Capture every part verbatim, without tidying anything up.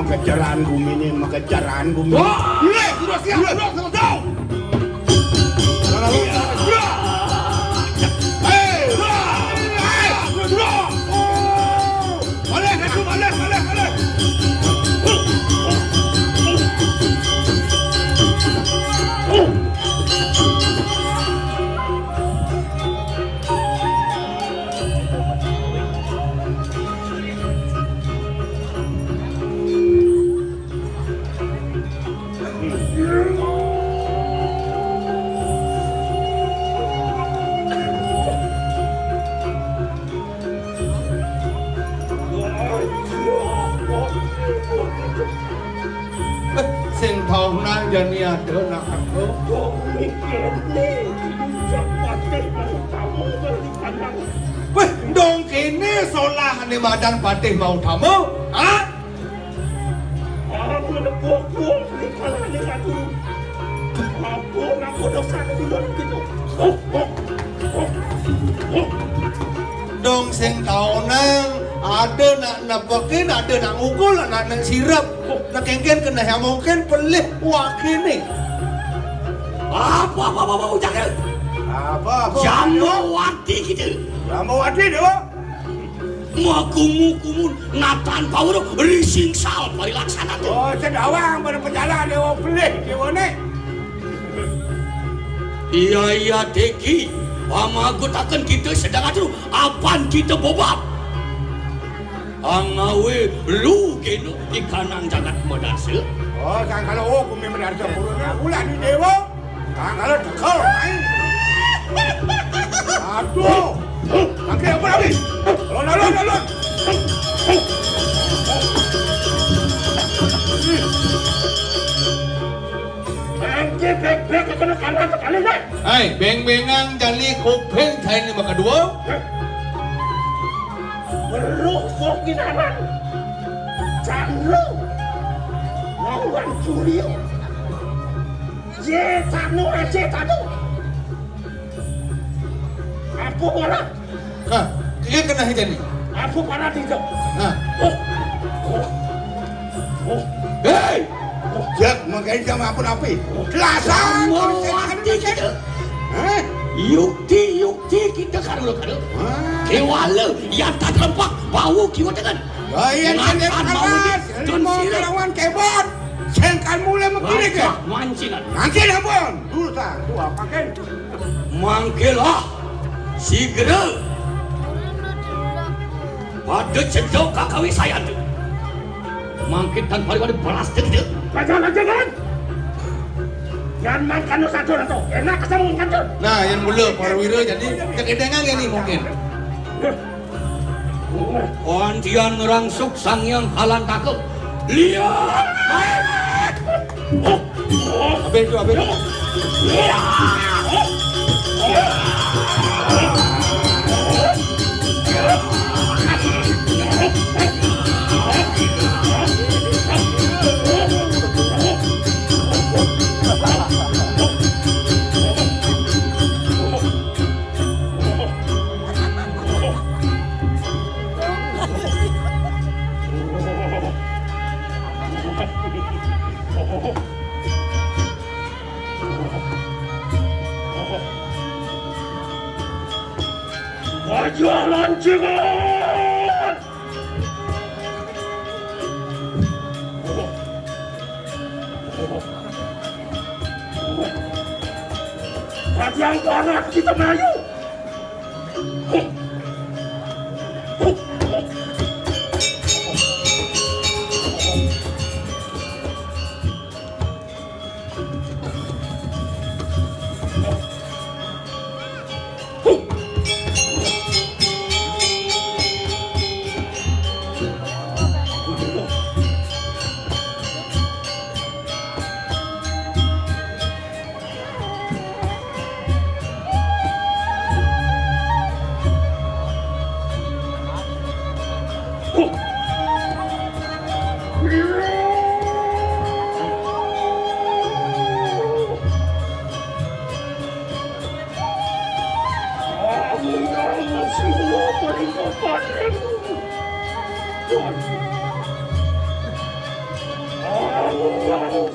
Kejaran guminé, makejaran guminé. Wah! Iya, sudah siap, sudah selesai. Lalu, iya. Hei, hei, sudah. Balik, balik, balik, balik. Sing tau nang jani ada nak aku. Weh, dong kene solah ane madan patih mau tamu, ha? Aku nepuk-nepuk di kalane batu. Ampun, ampun, dosa aku dulu gitu. Oh, oh, oh, oh. Dong sing taunang, ada nak nepekin, ada nak ngukul, nak nak sirep. Nak kengken kena yang mungkin pelih wakini. Apa, apa, apa, apa, ucapnya? Apa, apa? Jambawati gitu. Jambawati, Dewa? Makumu-kumun natan pawruh risingsal parilaksana tu. Oh, sedawang pada pejalan dewa pelih dewa ni. Iya, iya, Deki. Pamagutaken kita sedang atu, apan kita bobab. Angawe lu kena ikanang jagat medase. Oh, sang kalau oh, kumi medase purun. Ulah ni dewa. Tangkal tekel, main. Aduh. Angke apa lagi? Alon, alon, alon. Angke bek-bek kena kanan sekali, Nek. Hai, beng-bengang jani kuping kain lima kedua. Beruh kok ginaran. Canggung. Lawan Julio. Ye tanu aje tanu. Apa ora? Nah, iya kena hijani. Apa para tidak? Nah. Oh. Oh. Oh. Hei! Jak, makanya sama apa napi? Kelasan, mau konsep mati kita. Hah? Yukti, yukti kita karo karo. Wah. Kewala, yang tak terlempak, bau kiwa dengan. Layan kan dia Makan mau keras, di, don limau sirap. Kerawan kebon. Sengkan mula mengkilik ya. Wajah mancingan. Nanti ampun. Dulu tak, tu apa kan? Mangkilah. Sigra. Pada cedok kakawi saya tu. Mangkit tanpa ada belas dendam. Baca lagi kan? Yang makan satu atau enak sama makan. Nah, yang mula para wira jadi kekedengan ya ni mungkin. Antian ngrangsuk Sang Hyang Kalantaka. Liya! Habis tu, habis tu. Raja Lancingan! Raja Barat kita Melayu!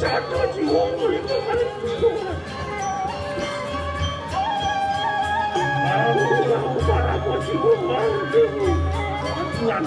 Satu jiwa melibatkan jiwa. Aku yang para jiwa mandi. Tuhan.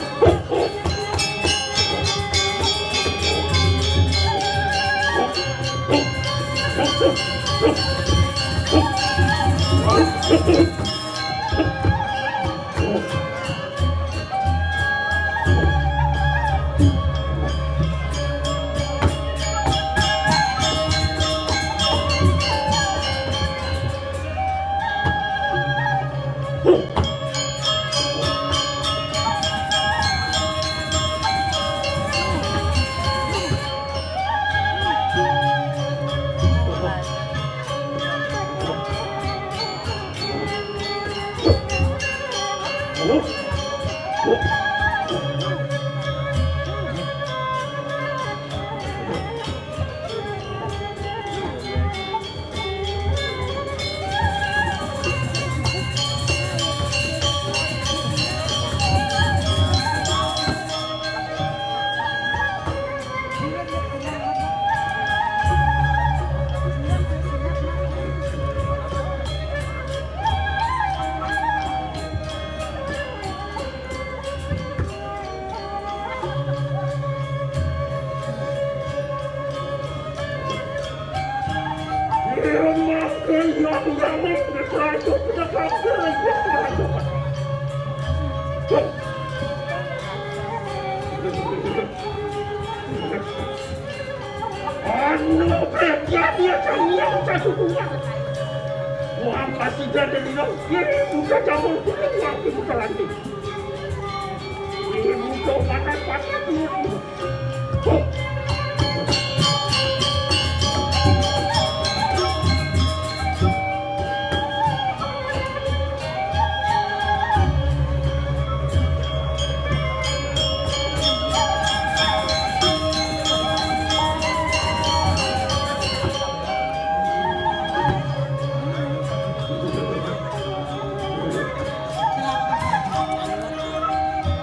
Anu, kerja dia yang satu dua. Wah, kasih dia dari dong. Ini bukan cabang kuning, wah, ini bukan lagi. Ini bukan pakai-pakai dulu.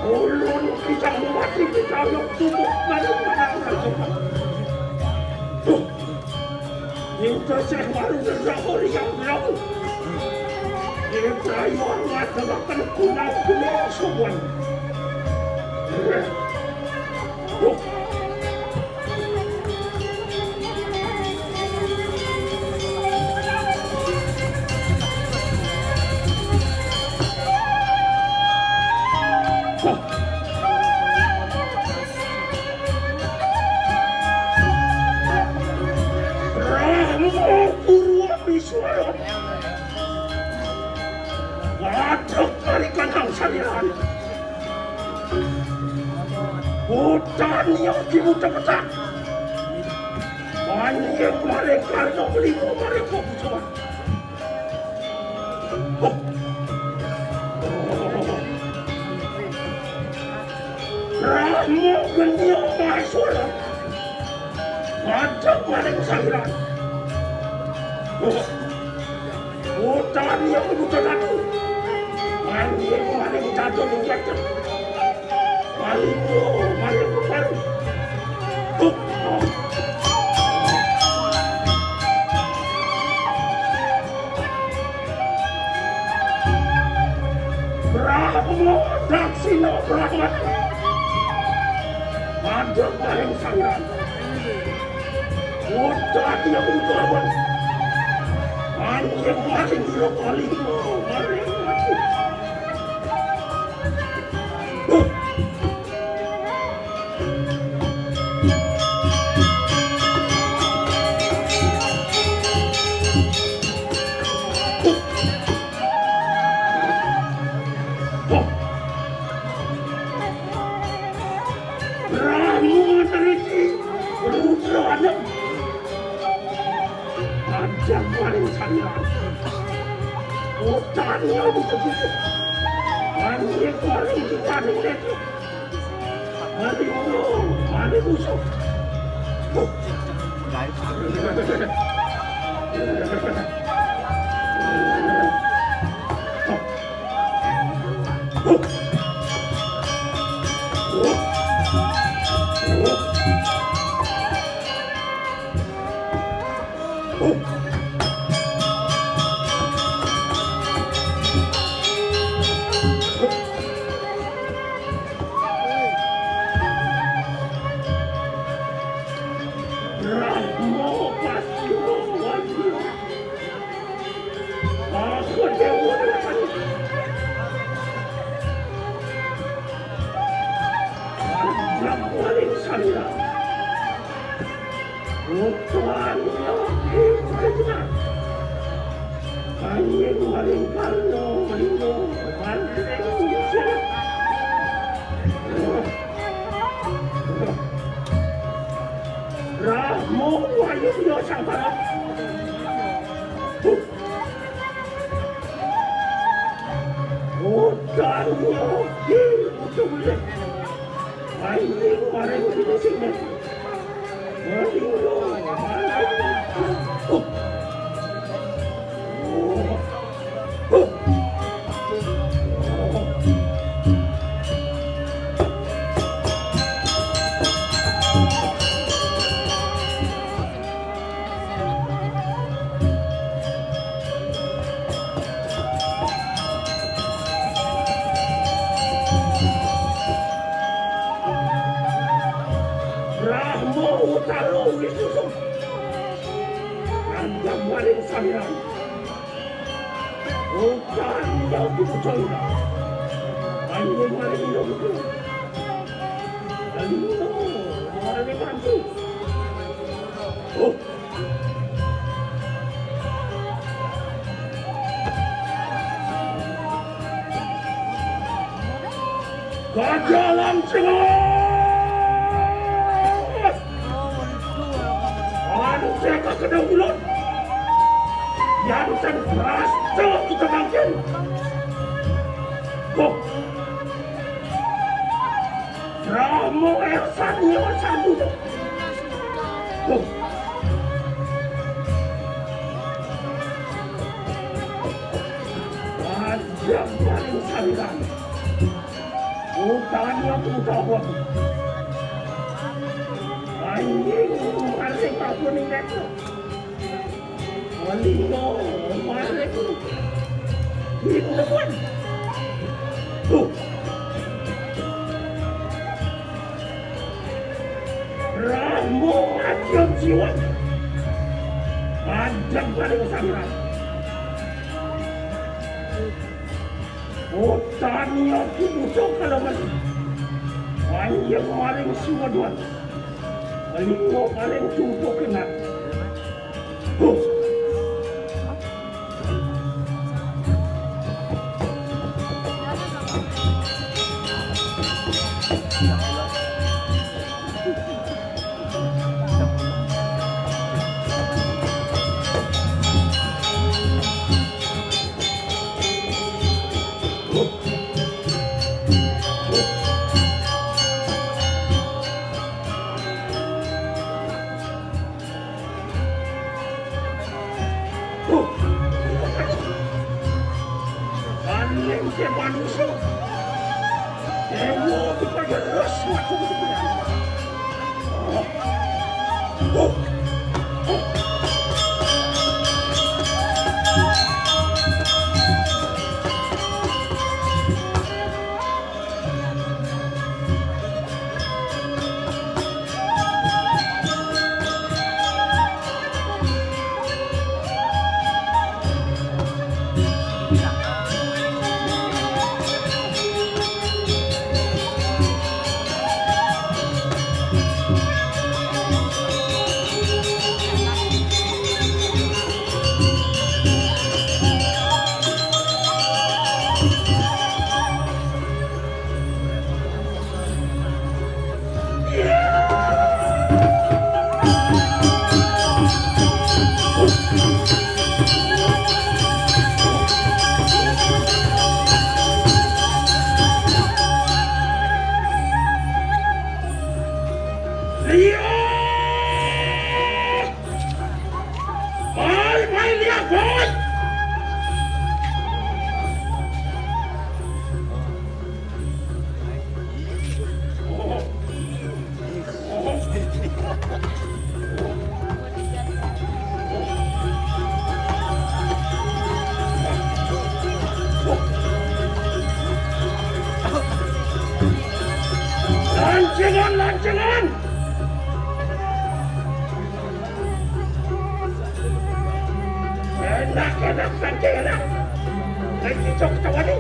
Ulun kita mati kita yang tutup mari menang. Tuh. Kita sih baru sesuatu yang bilang. Kita yang mengatakan kunau kunau sowan. Tuh. Rahmu Purwa Biswara. Waduh, karikan hang saliran. Hutan yang dimuter-muter. Anjing mereka yang meliput mereka semua. Ramo geni masuk. Macam paling saliran. Hutan yang bukan aku. Anjing paling jatuh di jatuh. Maling, maling, maling. Brahma, Daksina, Brahma. Ada maling saliran. Udah dia berkorban. Maling, maling, maling, maling, maling. Ramu Matariki, Rudra Anak. Raja paling sandal. Utangnya begitu. Paling paling paling. Mari musuh, mari musuh. Ramo pasti mau wajib. Aku dewa dengan Yang paling saya. Bukan yang kita. Hanya paling kalau, paling, paling, Ramo wajib dia sangkara. Utannya itu boleh. Ayo, mari kita sini. Ayo, mari. Oh. Oh. Oh. Ramo utalo wisuso. Randang maring samiran. Utang yang dipercaya. Ayo maring ino gitu. Ayo, maring ino gitu. Oh. Gagalan Sinuhun! Anu saya kena ulun. Yang saya berhasil kita makin. Oh. Ramo Ersan nyewa sabu. Huh. Wajah paling saliran. Utangnya pun kabur. Anjing, maling aku nih, Nek. Maling, maling. Ini teman. Tuh. Ramo aja jiwa. Panjang pada sampai. Utang yang dibutuh kalau masih. Panjang maling semua dua. Maling mau maling tumpuk kena. Huh. Paling ke manusia. Dewa bukan terus waktu itu. Mai, mai, liak, mai. Lancingan, lancingan. Enak, enak, enak, enak. Lagi cocok, cocok nih.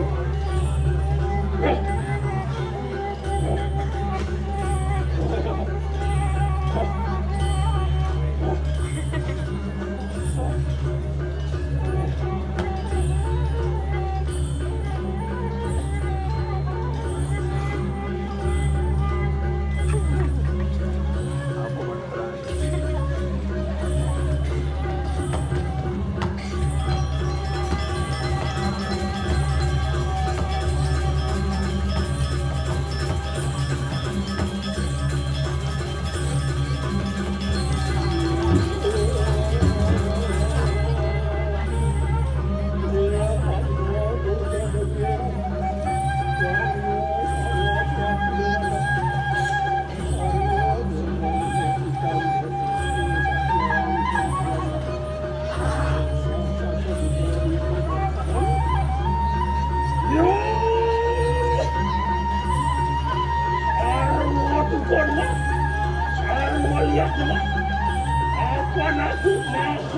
Arep tukon, Mak. Arep lihat, Mak. Apa aku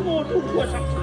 mau dua sakti?